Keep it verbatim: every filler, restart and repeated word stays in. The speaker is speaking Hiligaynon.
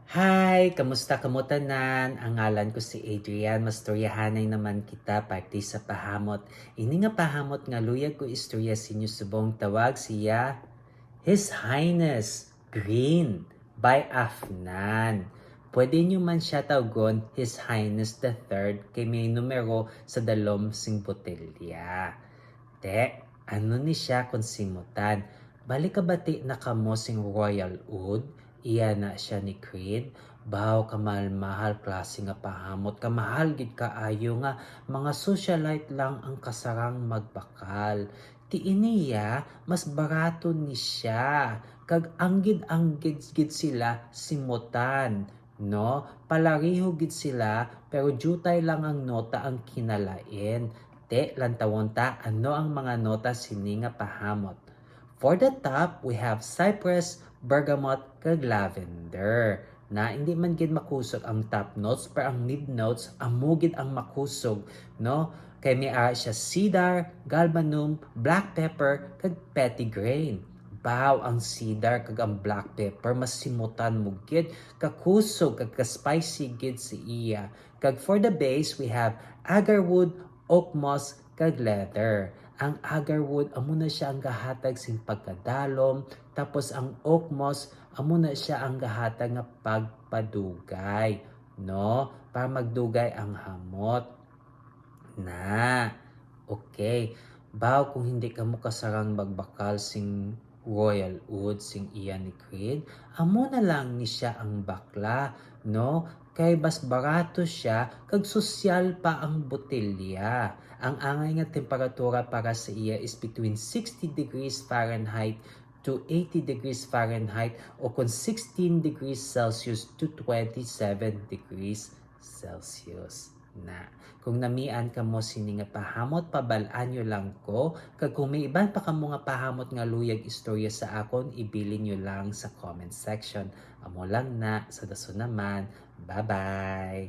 Hi! Kamusta kamo tanan? Ang ngalan ko si Adrian. Mastoryahanay naman kita, parte sa pahamot. Ini nga pahamot nga luyag ko istorya sa inyo subong tawag siya His Highness Green by Afnan. Pwede nyo man siya tawgon His Highness the Third kay may numero sa dalom sing botelya. Te, ano ni siya kon simutan? Balik kabati na kamo sing Royal Oud, iya na siya ni Creed. Baw, kamahal-mahal klase nga pahamot, kamahal gid kaayo nga mga socialite lang ang kasarang magbakal. Ti iniya, mas barato ni siya, kag anggid-anggid gid sila simutan, no? Palareho gid sila, pero diutay lang ang nota ang kinalain. Te, lantawon ta, ano ang mga nota sini nga pahamot? For the top, we have cypress, bergamot, kag lavender. Na, hindi man gid makusog ang top notes, pero ang mid notes, amo gid ang makusog, no? Kay may ara siya cedar, galbanum, black pepper, kag petitgrain. Baw, ang cedar kag ang black pepper, masimutan mo gid, kakusog kag ka-spicy gid si iya. Kag for the base, we have agarwood, oak moss, kag leather. Ang agarwood, amo na siya ang gahatag sing pagkadalom, tapos ang oak moss, amo na siya ang gahatag nga pagpadugay, no? Para magdugay ang hamot. Na. Okay. Baw kung hindi kamo kasarang magbakal sing Royal Oud sing iya ni Creed, amo na lang ni siya ang bakla, no? Kay mas barato siya, kag sosyal pa ang botelya. Ang angay nga temperatura para sa iya is between sixty degrees Fahrenheit to eighty degrees Fahrenheit o kon sixteen degrees Celsius to twenty-seven degrees Celsius. Na, kung namian kamo sini nga pahamot, pabal-an nyo lang ko. Kag kung may iban pa kamo nga pahamot nga luyag istorya sa akon, ibilin nyo lang sa comment section. Amo lang na, sa dason naman. Bye-bye!